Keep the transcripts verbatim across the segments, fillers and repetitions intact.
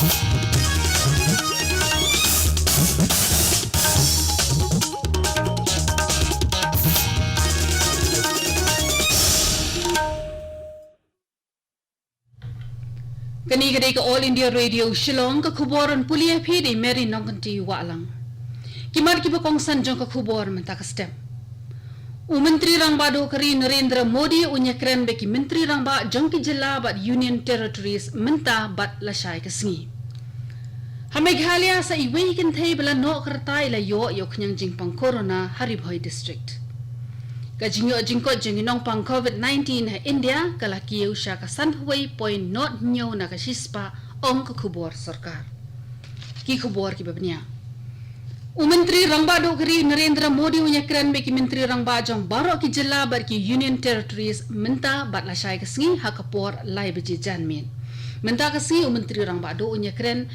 Kane ka dei ka All India Radio Shillong, ka khubor ban pule ïa phi da i Mary Nongkynti Wahlang. Ki mat kiba kongsan jong ka khubor mynta ka step. U Myntri Rangbah Duh ka ri Narendra Modi un ïakren bad ki Myntri Rangbah jong ki jylla bad Union Territories mynta bad lashai ka sngi. Ha Meghalaya sa iwei i kynthei ba la noh ka rta i la ïoh ïa u khñiang jingpang corona ha Ri Bhoi District. Ka jingïoh jingkoit jong ki nongpang covid nineteen ha India ka la kiew sha ka sanphew wei point nod hynñiew na ka shispah, ong ka khubor sorkar. Ki khubor kiba bniah. U Myntri Rangbah Duh ka ri Narendra Modi un ïakren bad ki Myntri Rangbah jong baroh ki jylla bad ki Union Territories mynta bad lashai ka sngi ha ka por lai baje janmiet. Mynta ka sngi u Myntri Rangbah Duh un ïakren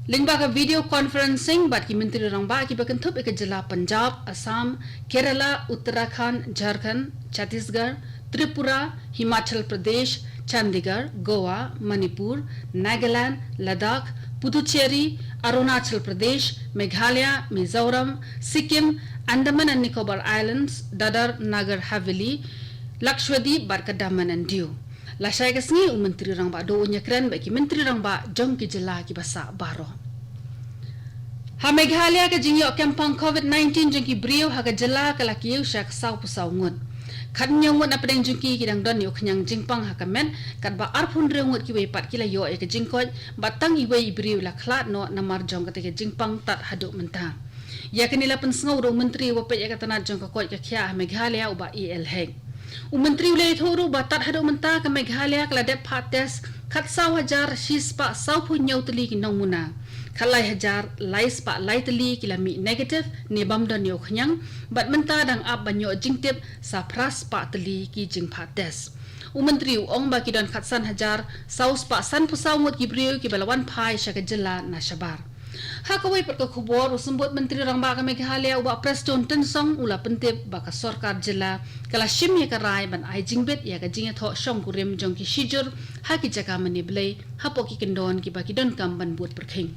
lyngba ka video conferencing bad ki Myntri Rangbah kiba kynthup ïa ka jylla Punjab, Assam, Kerala, Uttarakhand, Jharkhand, Chhattisgarh, Tripura, Himachal Pradesh, Chandigarh, Goa, Manipur, Nagaland, Ladakh, Puducherry, Arunachal Pradesh, Meghalaya, Mizoram, Sikkim, Andaman and Nicobar Islands, Dadar Nagar Haveli, Lakshadweep bad ka Daman and Diu. Lashai ka sngi u Myntri Rangbah Duh un ïakren bad ki Myntri Rangbah jong ki jylla kiba sah baroh. Ha Meghalaya ka jingïoh kem pang covid nineteen jong ki briew ha ka jylla ka la kiew sha ka sawphew saw ngut. Khathynñiew ngut na pdeng jong ki ki dang don ïa u khñiang jingpang ha ka met, katba arphew hynriew ngut kiwei pat ki la ïoh ïa ka jingkoit, bad tang iwei i briew la khlad noh namar jong kata ka jingpang tad haduh mynta. Ïa kane la pynsngew da u Myntri uba peit ïa ka tnat jong ka koit ka khiah ha Meghalaya u Bah A L Hek. U Myntri u la ïathuh ruh ba tad haduh mynta ka Meghalaya ka la dep phah test khatsaw hajar shispah sawphew hynñiew tylli ki nongmuna. Khatlai hajar laispah lai tylli ki la mih negative ne bym don ïa u khñiang, bad mynta dang ap ban ïoh jingtip sa phraspah tylli ki jingphah test. U Myntri u ong ba ki don khatsan hajar sawspah sanphew saw ngut ki briew kiba la wan phai sha ka jylla na shabar. Ha kawei pat ka khubor, u Symbud Myntri Rangbah ka Meghalaya u Bah Prestone Tynsong u la pyntip ba ka sorkar jylla ka la shim ïa ka rai ban ai jingbit ïa ka jingïathoh shongkurim jong ki shijur ha ki jaka mane blei hapoh ki kyndon kiba ki donkam ban bud pyrkhing.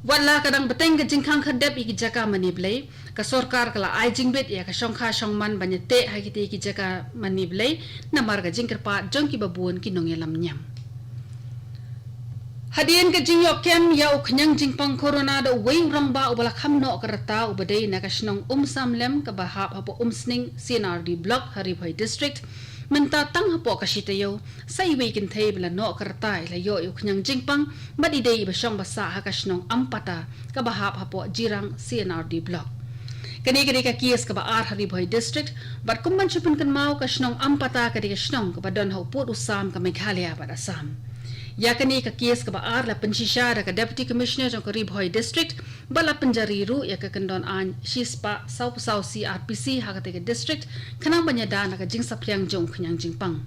Wat la ka dang bteng ka jingkhang khyrdep ïa ki jaka mane blei, ka sorkar ka la ai jingbit ïa ka shongkha shongman ban ïateh ha kitei ki jaka mane blei namar ka jingkyrpad jong kiba bun ki nongïalam niam. Hadien ka jingïoh kem ïa u khñiang jingpang corona da uwei u rangbah uba la kham noh ka rta uba dei na ka shnong Umsamlem kaba hap hapoh Umsning C and R D Block ha Ri Bhoi District, mynta tang hapoh ka shi taïew sa iwei i kynthei ba la noh ka rta i la ïoh ïa u khñiang jingpang bad i dei iba shong ba sah ha ka shnong Ampata kaba hap hapoh Jirang C and R D Block. Kane ka dei ka case kaba ar ha Ri Bhoi District, bad kum ban shu pynkynmaw ka shnong Ampata ka dei ka shnong kaba don ha u pud u sam ka Meghalaya bad Assam. Ïa kane ka case kaba ar la pynshisha da ka Deputy Commissioner jong ka Ri Bhoi District, bad la pynjari ruh ïa ka kyndon aiñ shispah sawphew saw C R P C ha katei ka district, khnang ban ïada na ka jingsaphriang jong u khñiang jingpang.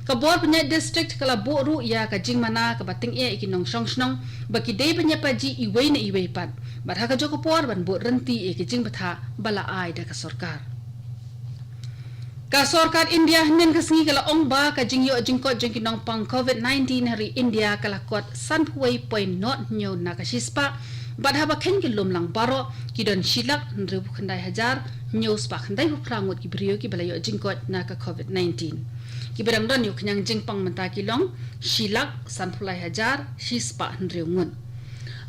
Ka bor pynïaid district ka la buh ruh ïa ka jingmana kaba tyngeh ïa ki nongshong shnong ba ki dei ban ïapait iwei na iwei pat, bad ha kajuh ka por ban bud rynti ïa ki jingbthah ba la ai da ka sorkar. Ka sorkar India hynnin ka sngi ka la ong ba ka jingïoh jingkoit jong ki nongpang covid nineteen ha ri India ka la kot sanphew wei point nod hynñiew na ka shispah, bad haba kheiñ ki lum lang baroh ki don shi lak hynriewphew khyndai hajar hynñiew spah khyndaiphew phra ngut ki briew kiba la ïoh jingkoit na ka covid nineteen. Kiba dang don ïa u khñiang jingpang mynta ki long shi lak sanphew lai hajar shispah hynriew ngut.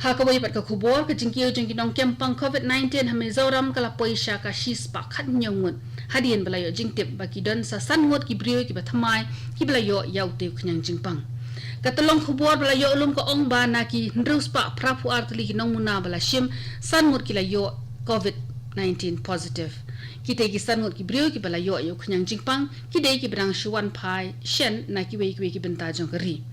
Ha kawei pat ka khubor, ka jingkiew jong ki nongkem pang covid nineteen ha Mizoram ka la poi sha ka shispah khathynñiew ngut, hadien ba la ïoh jingtip ba ki don sa san ngut ki briew kiba thymmai kiba la ïoh ïa utei u khñiang jingpang. Ka tyllong khubor ba la ïoh lum ka ong ba na ki hynriewspah phraphew ar tylli ki nongmuna ba la shim, san ngut ki la ïoh covid nineteen positive. Kitei ki san ngut ki briew kiba la ïoh ïa u khñiang jingpang ki dei kiba dang shu wan phai shen na kiwei kiwei ki bynta jong ka ri.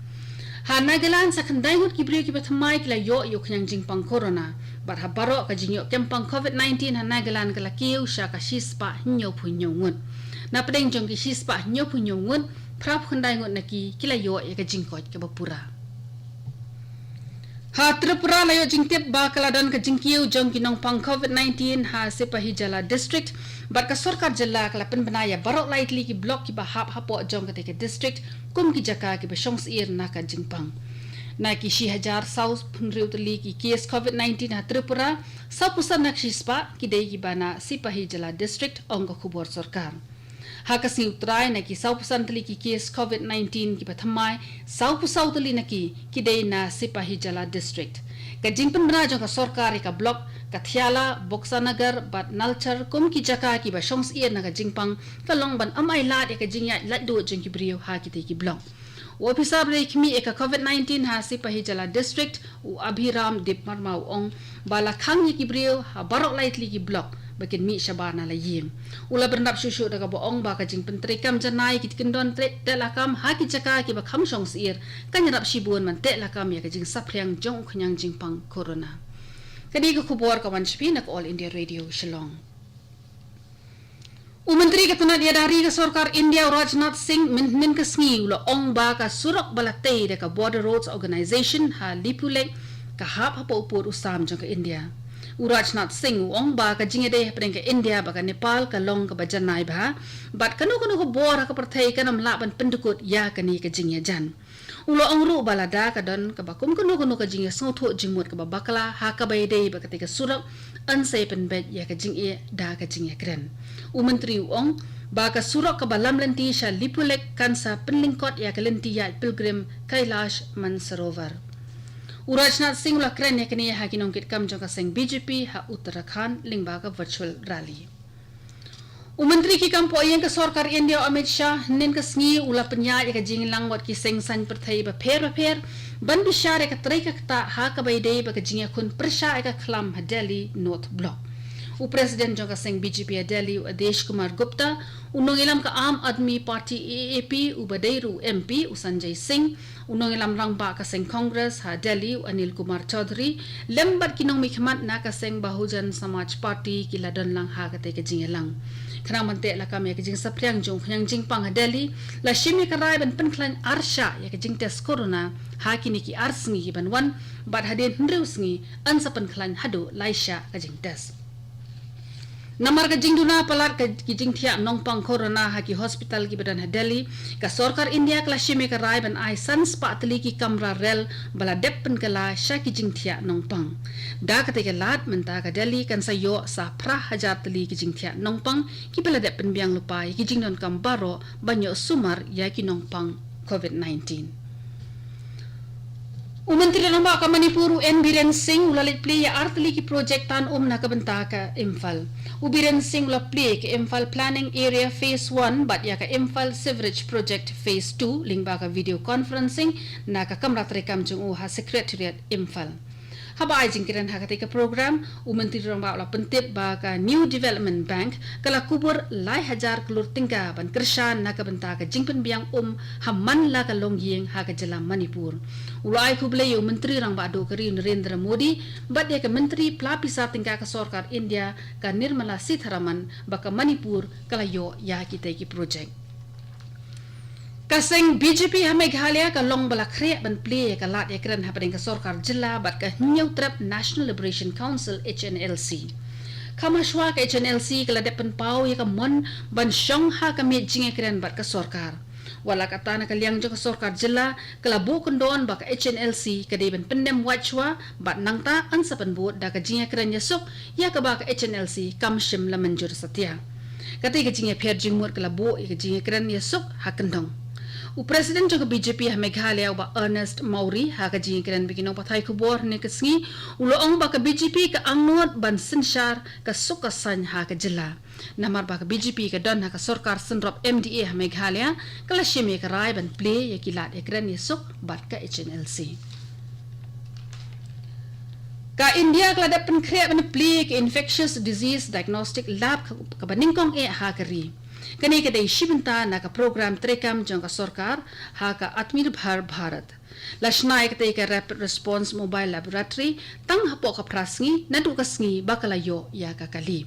Ha Nagaland sa khyndai ngut ki briew kiba thymmai ki la ïoh ïa u khñiang jingpang corona. Bad ha baroh ka jingïoh kem pang covid nineteen ha Nagaland ka la kiew sha ka shispah hynñiewphew hynñiew ngut. Na pdeng jong ki shispah hynñiewphew hynñiew ngut, phraphew khyndai ngut na ki ki la ïoh ïa ka jingkoit kaba pura. Ha Tripura la ïoh jingtip ba ka la don ka jingkiew jong ki nongpang covid nineteen ha Sepahijala District, bad ka sorkar jylla ka la pynbna ïa baroh lai tylli ki block kiba hap hapoh jong katei ka district kum ki jaka kiba shong syier na ka jingpang. Na ki shi hajar saw phew hynriew tylli ki kes COVID nineteen ha Tripura, saw phew san na ki shi spah ki dei kiba na Sipahi Jala District, ong ka khubor sorkar. Ha ka sngi U Trai, na ki saw phew san tylli ki kes COVID nineteen kiba thymmai, saw phew saw tylli na ki ki dei na Sipahi Jala District. Ka jingpynbna jong ka sorkar ïa ka block, ka Thiala, Boxanagar bad Nalchar kum ki jaka kiba shong syier na ka jingpang, ka long ban ym ailad ïa ka jingïaid laitluid jong ki briew ha kitei ki block. U ophisar ba dei khmih ïa ka COVID nineteen ha Sipahi Jala District, u Abhiram Debbarma, u ong ba la khang ïa ki briew ha baroh lai tylli ki block ba kin mih shabar na la ïing. U la bynrap shuh shuh da kaba ong ba ka jingpyntreikam janai ki kyndon teh, teh lakam ha ki jaka kiba kham shong syier kan ïarap shibun ban teh lakam ïa ka jingsaphriang jong u khñiang jingpang corona. Kane ka khubor ka wan sha phi na ka All India Radio Shillong. U Myntri ka tnat ïada ri ka sorkar India, u Rajnath Singh, mynhynnin ka sngi u la ong ba ka surok ba la tei da ka Border Roads Organisation ha Lipulekh ka hap hapoh u pud u sam jong ka India. U Rajnath Singh u ong ba ka jingïadei hapdeng ka India bad ka Nepal ka long kaba janai bha, bad kano kano ka bor ha ka pyrthei kan ym lah ban pyndkut ïa kane ka jingïajan. U la ong ruh ba lada ka don kaba kum kano kano ka jingïasngewthuh jingmut kaba bakla ha kaba ïadei bad katei ka surok, yn sa pynbeit ïa ka jingeh da ka jingïakren. U Myntri u ong ba ka surok kaba lam lynti sha Lipulekh kan sa pynlyngkot ïa ka lynti ïaid pilgrim Kailash Mansarovar. U Rajnath Singh u la kren ïa kane ha ki nongkitkam jong ka seng B J P ha Uttarakhand lyngba ka virtual rally. U Myntri ki kam poh ïing ka sorkar India, u Amit Shah, hynnin ka sngi u la pynïaid ïa ka jingïalang wat ki seng saiñ pyrthei bapher bapher ban bishar ïa ka trei ka ktah ha kaba ïadei bad ka jingïakhun pyrshah ïa ka khlam ha Delhi North Block. U President jong ka seng B J P ha Delhi, u Adesh Kumar Gupta, u nongïalam ka Aam Aadmi Party, A A P, uba dei ruh u M P, u Sanjay Singh, u nongïalam rangbah ka seng Congress ha Delhi, u Anil Kumar Chaudhary, lem bad ki nongmihkhmat na ka seng Bahujan Samaj Party ki la don lang ha katei ka jingïalang. Khnang ban teh lakam ïa ka jingsaphriang jong u khñiang jingpang ha Delhi, la shim ïa ka rai ban pynkhlaiñ ar shah ïa ka jingtest corona ha kine ki ar sngi ki ban wan, bad hadien hynriew sngi yn sa pynkhlaiñ haduh lai shah ka jingtest. Namar ka jingduna palat ka, ki jingthiah nongpang corona ha ki hospital kiba don ha Delhi, ka sorkar India ka la shim ïa ka rai ban ai san spah tylli ki kamra rel ba la dep pynkylla sha ki jingthiah nongpang. Da katei ka lad, mynta ka Delhi kan sa ïoh sa phra hajar tylli ki jingthiah nongpang kiba la dep pynbiang lypa ïa ki jingdonkam baroh ban ïoh sumar ïa ki nongpang COVID nineteen. U Myntri Rangbah ka Manipur, u N Biren Singh, u la leit plie ïa ar tylli ki projek tan um na ka bynta ka Imphal. U Biren Singh u la plie ïa ka Imphal Planning Area Phase one bad ïa ka Imphal Sewerage Project Phase two lyngba ka video conferencing na ka kamra treikam jong u ha Secretariat Imphal. Haba ai jingkren ha katei ka program, u Myntri Rangbah u la pyntip ba ka New Development Bank ka la kubur lai hajar klur tyngka ban kyrshan na ka bynta ka jingpynbiang um ha man la ka longïing ha ka jylla Manipur. U la ai khublei ïa u Myntri Rangbah Duh ka ri, u Narendra Modi, bad ïa ka Myntri Pla Pisa Tyngka ka sorkar India, ka Nirmala Sitharaman, ba ka Manipur ka la ïoh ïa kitei ki projek. Ka seng B J P ha Meghalaya ka long ba la khreh ban plie ïa ka lad ïakren hapdeng ka sorkar jylla bad ka Hynñiewtrep National Liberation Council, H N L C. Kham hashwa, ka H N L C ka la dep pynpaw ïa ka mon ban shong ha ka miej jingïakren bad ka sorkar. Wat la katta, na ka liang jong ka sorkar jylla ka la buh kyndon ba ka H N L C ka dei ban pyndem wait shuwa bad nangta yn sa pynbud da ka jingïakren ïasuk ïa kaba ka H N L C kam shym la mynjur satia. Katei ka jingïapher jingmut ka la buh ïa ka jingïakren ïasuk ha kyndong. U President jong ka B J P ha Meghalaya, u Bah Ernest Mawrie, ha ka jingïakren bad ki nongpathai khubor hynne ka sngi, u la ong ba ka B J P ka angnud ban synshar ka suk ka saiñ ha ka jylla. Namar ba ka B J P ka don ha ka sorkar synrop M D A ha Meghalaya, ka la shim ïa ka rai ban plie ïa ki lad ïakren ïasuk bad ka H N L C. Ka India ka la dep pynkhreh ban plie ïa ka Infectious Disease Diagnostic Lab ka, kaba nyngkong eh ha ka ri. Kane ka dei shi bynta na ka program treikam jong ka sorkar ha ka Atmanirbhar Bharat. La shna ïa katei ka Rapid Response Mobile Laboratory tang hapoh ka phra sngi naduh ka sngi ba ka la ïoh ïa ka kali.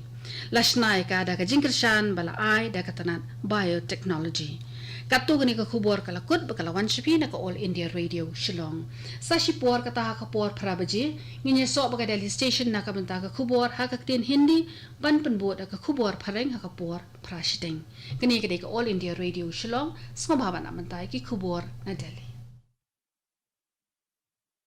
La shna ïa ka da ka jingkyrshan ba la ai da ka tnat biotechnology. Katto kane ka khubor ka la kut bad ka la wan sha phi na ka All India Radio Shillong. Sa shipor, kata ha ka por phra baje, ngin ïasoh bad ka Delhi Station na ka bynta ka khubor ha ka ktien Hindi, ban pynbud da ka khubor phareng ha ka por phra shiteng. Kane ka dei ka All India Radio Shillong, sngewbha ban ap mynta ïa ki khubor na Delhi.